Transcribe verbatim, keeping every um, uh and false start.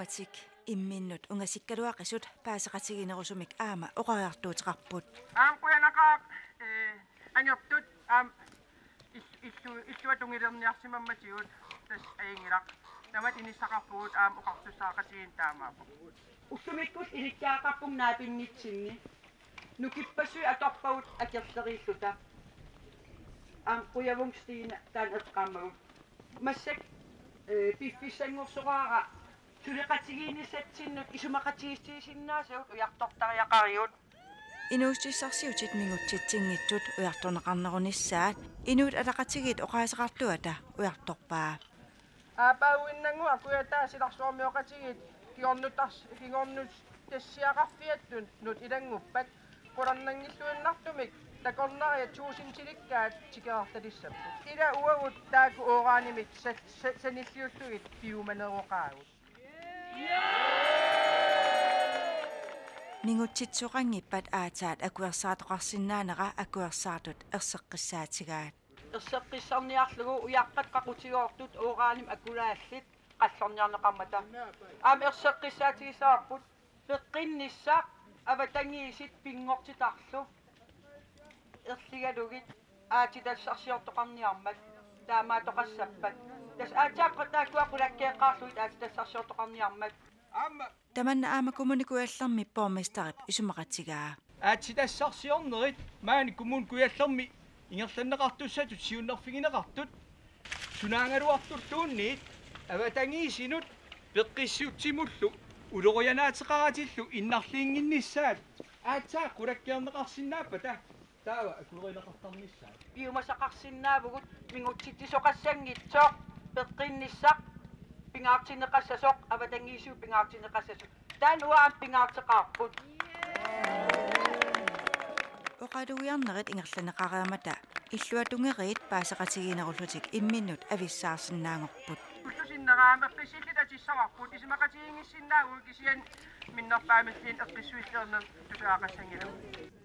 Atik imminnut ungasikkaluaqisut paaseqatigiinnerusumik aamma oqariartuuteqarput. Aamma qujanaqaaq, ee, angertut aamma il-, illu-, illuatungiliorniarsimammatigut tassa ajunngilaq. Tamatta inissaqarpugut aamma oqartussaaqatigiinneq taamaappoq. Ullumikkut ilikkagaqarpunga naapinnitsinni. Nukippassuit atorpagut akerleriilluta. Aamma qujavunga Stine taanna eqqaamagu. Massakkut, ee, piffissanngorsoraara suleqatigiinnissatsinnut isumaqatigiissutigisinnaasavut ujartortariaqarigut. Inuussutissarsiutit mingutsitsinngitsut ujartorneqarnerunissaat Inuit Ataqatigiit oqaaseqartuata ujartorpaa. Aappaaguinnannguaq kujataa silarsuarmioqatigiit kingornutars-, kingornuttassiaqarfiatut ilannguppata qularnanngilluinnartumik takornariat tuusintilikkaat tikerartalissapput. Ila uagut taakku uranimik sa-, sa-, sanilliullugit piumaneroqaagut. Mingutsitsisoqanngippat aatsaat akuersaartoqarsinnaanera akuersaartut erseqqissaatigaat. Erseqqissarniarlugu ujaqqat qaqutigoortut uranimik akulaallit qallorniarneqarmata. Aamma erseqqissaatigissavarput peqqinnissaq avatangiisit pinngortitarlu erligalugit aatsitassarsiortoqarniarmat taamaattoqassappat. Tassa aatsaat taakkua qulakkeeqqaarlugit aatsitassarsiortoqarniarmat. Aamma Tamanna aamma Kommune Kujallermi borgmesterip isumaqatigaa. Aatsitassarsiornerit maani Kommune Kujallermi ingerlanneqartussatut siunnerfigineqartut sunaagaluartulluunniit avatangiisinut peqqissutsimullu ulorianaateqaratillu innarliinnginnissaat aatsaat qulakkeerneqarsinnaappata taava akuerineqartarnissaat. Piumasaqarsinnaavugut mingutsitsisoqassanngitsoq, peqqinnissaq pingaartinneqassasoq, avatangiisigut pingaartinneqassasoq. Taanna uanga pingaarteqaarput. Oqalugiarnerit ingerlanneqareermata illuatungeriit paaseqatigiinnerullutik imminnut avissaarsinnaanngorput. Ullup sinnera aamma eqqissillit atissavarput, isumaqatigiinngissinnaavugut kisianni minnerpaamilluunniit eqqissuilliorneq tusagaqassanngilagut.